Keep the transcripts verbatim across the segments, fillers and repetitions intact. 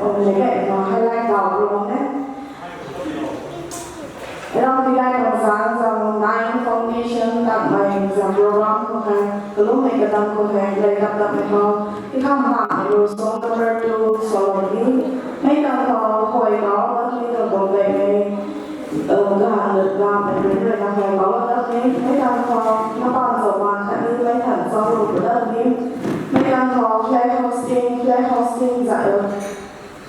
Kum le gay na highlight tau program ne. Ram di gay na zang zang nine foundation tak mai zang program ko hai kalum mai kadam ko hai lai dap dap mai ho. Ti kham ha lu song number two solo ni. Mai tang ho hoi ho dap ni ka bom lai mai. Gahan lut ga mai mai rui na hoi ho dap ni. Mai tang ho na pan zo ma khat ni mai tang zo lu dap ni. Mai tang ho flag hosting flag hosting za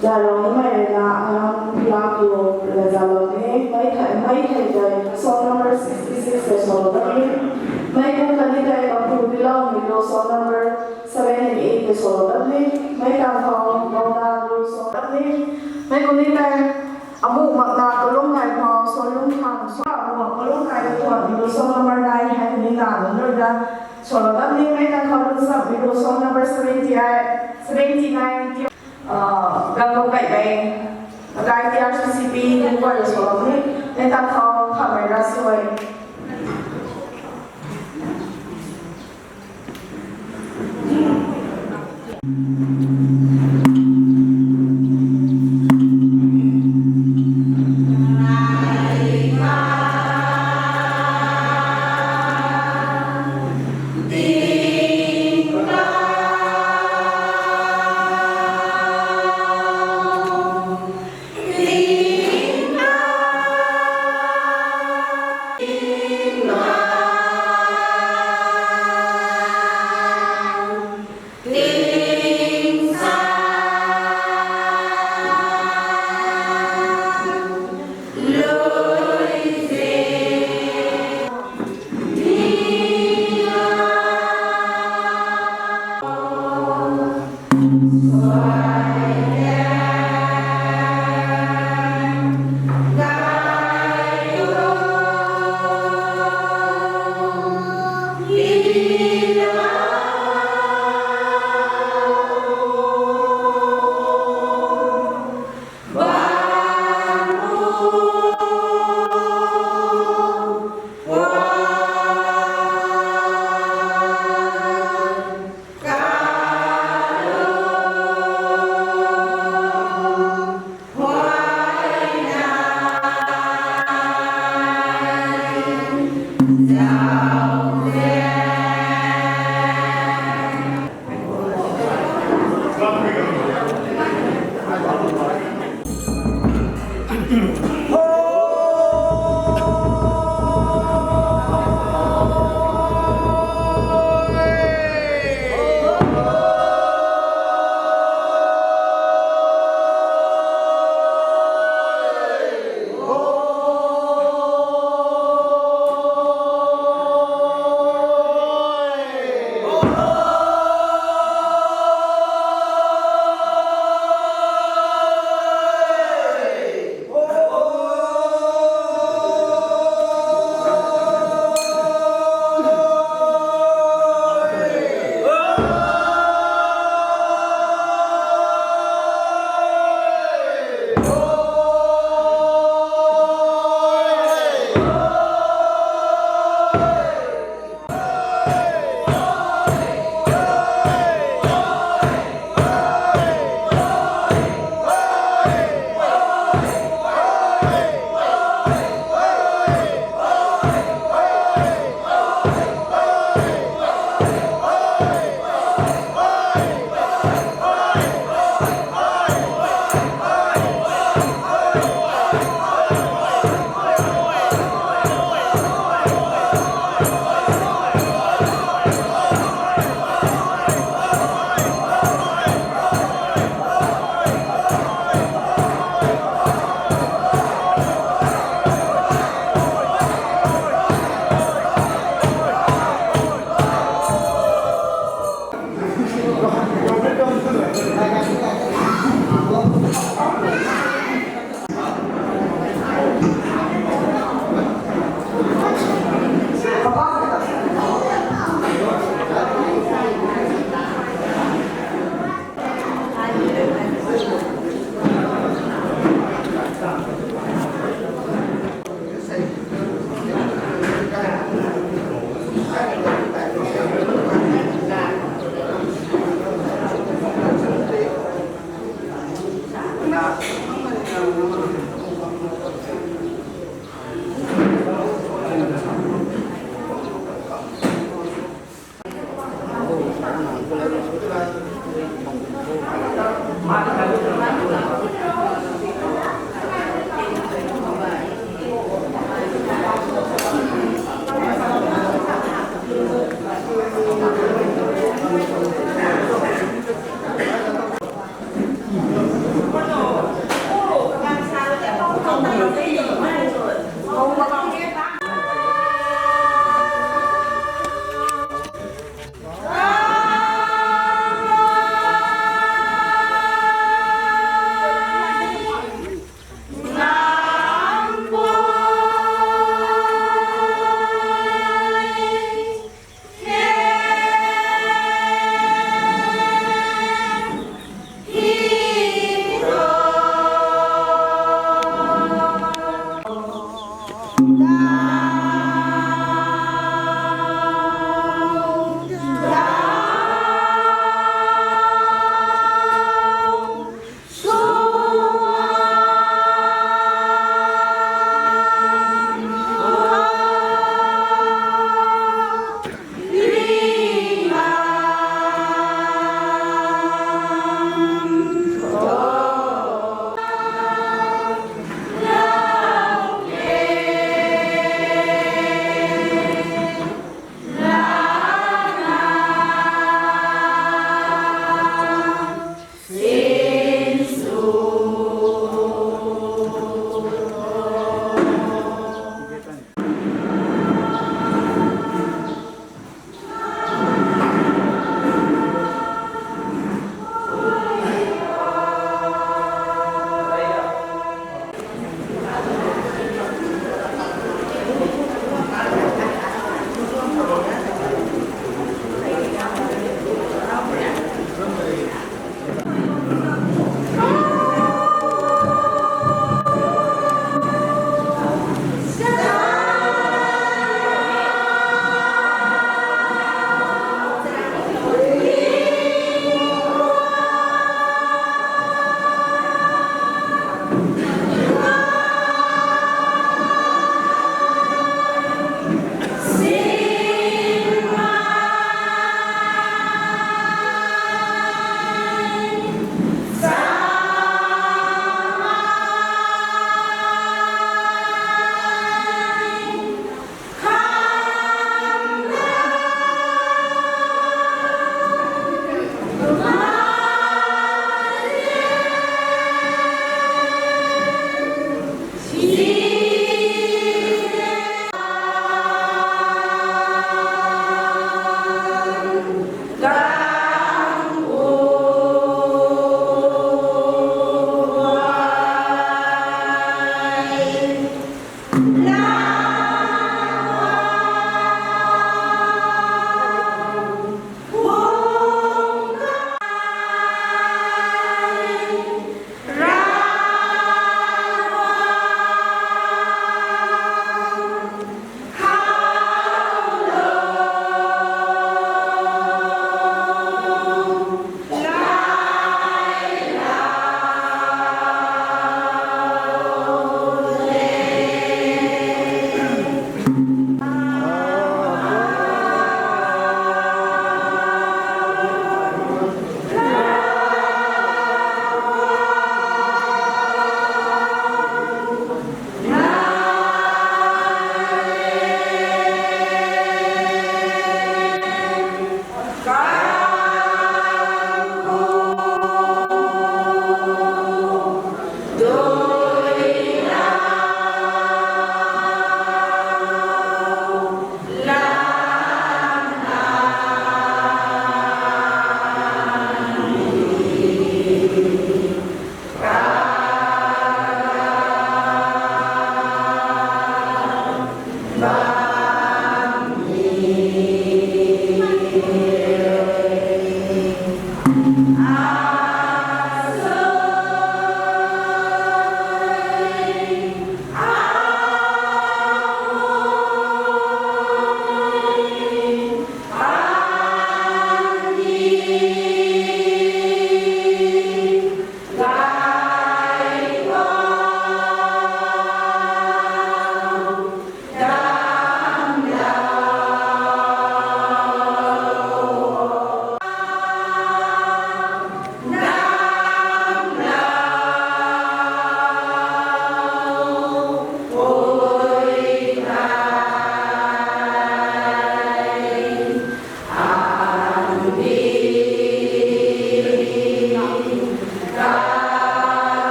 Zalou nimei rui na, anang lak lu rui na zalou ni, mei thei, mei thei tei, song number sixty six tei swlou dat ni. Mei kum kani tei, kapu dilou ni lu, song number seven and eight tei swlou dat ni. Mei tang khou, Mona lu swlou dat ni. Mei kum ni tei, amu makna kalum nai khou, swlum khang, swa amu mak kalum nai khou, ni lu, song number nine hei ni na lu nui da. Swlou dat ni, mei tang khou, lu sap ni lu, song number seventy eight, seventy nine, Gangkok kai kai, kai T R C C P ni guay swlou ni, ne ta thau khamei ra sui.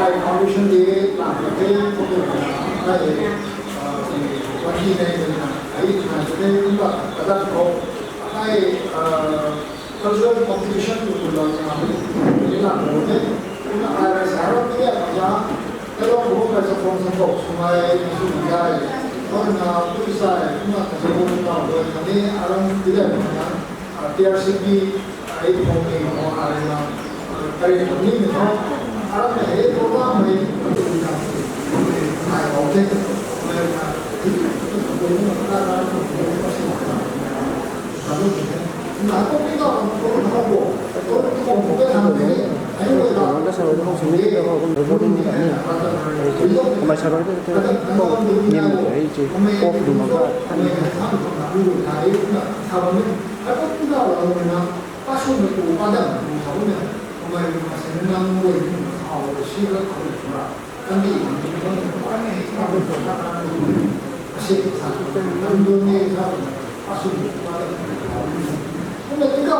Ai foundation day lang ka the, ko ke na, ai, ah, wani nei nei na, ai na se kumba kadat ko, ai, ah, cultural competition ko lang na, ni lang ko the. Kumna ai rai sa ro ni ya ka, hello ko ka sa phong sa ko, sumai ni su ni ai. Ko na ku sai, kumna ka sa ko na ko ni aram ti le na. T R C P ai phong ni mo ai na, kari ni ni ho, aram he ko na mai, ai ko the, mai na, Kamei sa rui te te kum niam hei ci pop dum mak ta.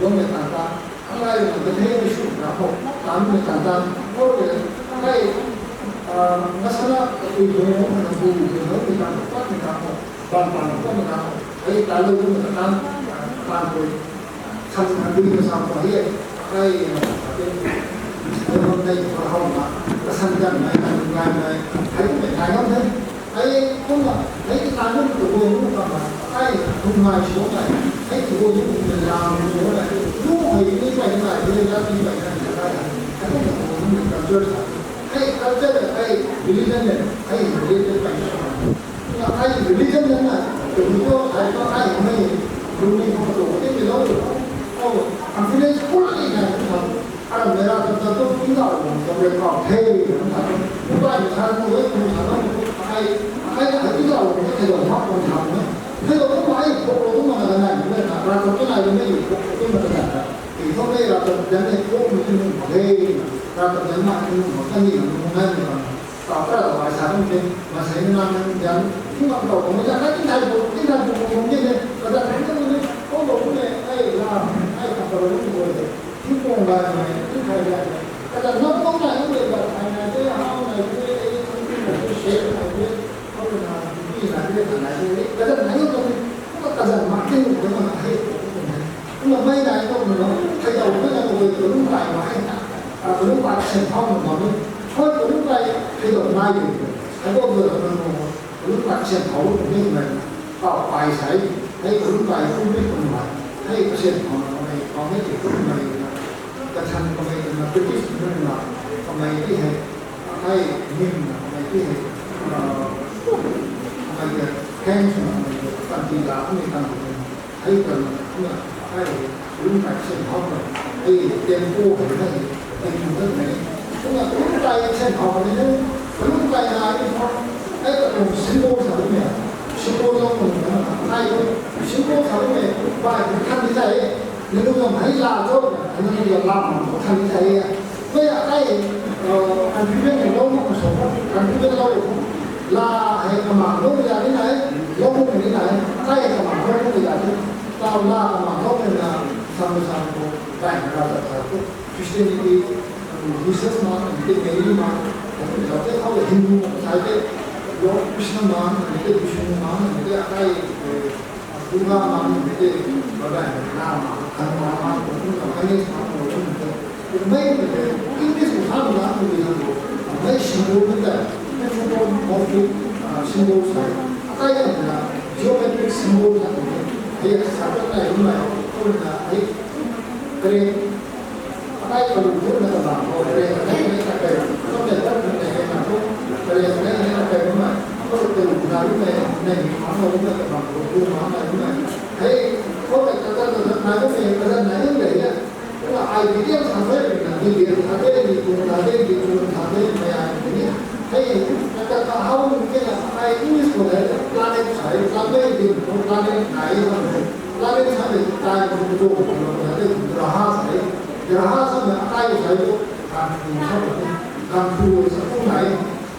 guangmei tan ta, angai na kathei mei sw na ho, tan mei tan ta, ho le, kai, ah, masana, ui guang na bu, bu na mei tan ta, mei tan ho, ban pan ho, mei tan ho, hei ta lou mei tan, ah, pan koi, sam na dui na sam pa hei, kai, ah, te, te bam nei pa hou na, kasan gan nai, kan ngai nai, hei mei nai ngam the. Hei kumna, hei ki tan nunc tu guang nunc ta ma, hei kum ngai sw nai, hei tu guang nunc tu lam sw nai, lu hei ni pai nai, ni la ni pai nai, nai, hei kumna tu guang nunc culture ta. Hei culture, hei religion le, hei religion pai nai. Na hei religion na, tu guang hei pa hei mei, lu ni pa tu guang ni lo tu. Oh, confidence full ni na tu. Aram mei ravchaptat tu tingzauh lung ta rui kau the, kum sa tu. Kum bai sa tu e, kum sa tu ai, ai, ai tingzauh lung ta thei dou mak kum sa tu. Thei dou kum ai pok lou kum na nai, kum na ravchaptat nai kum mei pok kum na nai. Tei thu mei ravchaptat ne pok mei tu nung mak he. Ravchaptat ma tu nung mak kan ni nung nai ni bam. Tau ta lau ai sa kum te, masei na nang jan, kum mak tau kum na, ai tingthai bu, tingthai bu kum ni ne, kata nai kum ni, kum bu kum ne, ai la, ai kata bu kum ni. Tingkum gay nai, tingkai gay nai. Kazan nunc nunc nai nunc le, gay nai nai de, how nai de, ei, tingkum nai de, shape nai de, how nai de, pi nai de, nai de, kazan nai nunc nunc, kumna kazan mak tingkum nai, hei, kumna mei nai nunc nunc, hei dou nunc nunc, kalung kai nai, kalung kai syan thau nunc nunc, hei kalung kai, hei dou nai de, hei dou nunc nunc, kalung kai syan thau nunc nunc nai. Kau pai sei, hei kalung kai kum pi kum nai, hei kasyan thau nunc nunc, kau hei ti kum nai, kachan kamei twna British nunc na, kamei ti hei, ai nim na kamei ti hei, ah, kamei ta, thanks na kamei ta, kan ti la kamei kan ti, hei kan na, ai, kalung kai syan thau na, hei tempo hei na, hei tempo na, kumna kalung kai syan thau na, kalung kai na, ai, ai kalung symbol sa na, symbol na, ai, symbol sa na, bai kan ti sa e. Nang lu zam hei la cho, nang lu zam la mang cho, kan ni thei e. Mei akai, eh, confusion ni lou mak so, confusion lou mak. La hei kamang lou ya ni nai, lou mak ni nai, akai kamang lou mak ni ya ni. Tau la kamang lou ni na, sam sam ko, bai na ra ta ta ko. Christianity, um, Jesus ma, Mary ma, Hindu sai te, Lord Krishna ma, Vishnu ma, akai, eh, Durga ma ni mei te, Bhagwan Rama, Hanuman ma, Ganesh ma, mei te, English khou sa na, mei te, mei symbol mei te, anthropomorphic, ah, symbol sa, akai na, geometric symbol sa, hei sa ta nai, mei, kumna, hei, kare, Akai kalung kum na kabang khou, kare kanei kanei ta kai, kum na tat kanei kanei na kum, kare kanei kanei ta kai kum na, kum kalung na kum na, nei ni khang na kum na kabang khou, kum na kum na. Hei, kum na tat tat tat nai kum na, tat tat nai kum na ya. Kum na ai video sa the, na video sa the, ni kum sa the, ni kum sa the, mei ai ni. Hei, tat tat ta how ni ke na, ai English khou hei, planet sa, planet din, planet nai sa the. Planet sa the, tai kum tu, kum na the, graha sa the. Graha sa na, akai sa the. Ganv thu sa, ganv thu sa kum nai,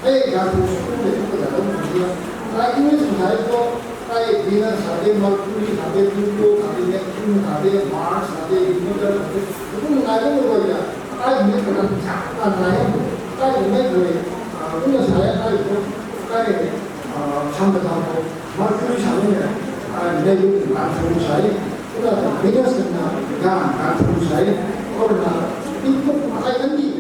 hei ganv thu sa kum nai, kum ta kum nai. Akai English nai tu, akai Venus sa the, Mercury sa the, Pluto sa the, Neptune sa the, Mars sa the, Jupiter sa the, kum nai kum nai ya. Akai ni kum nai sa, kum nai, akai ni kum nai, ah, kum nai sa ya, akai kum, akai, ah, sam ta kum. Mercury sa ni, ah, nei lu ganv thu sa e, kumna Venus na ganv, ganv thu sa e, kumna, tingkum akai kan ni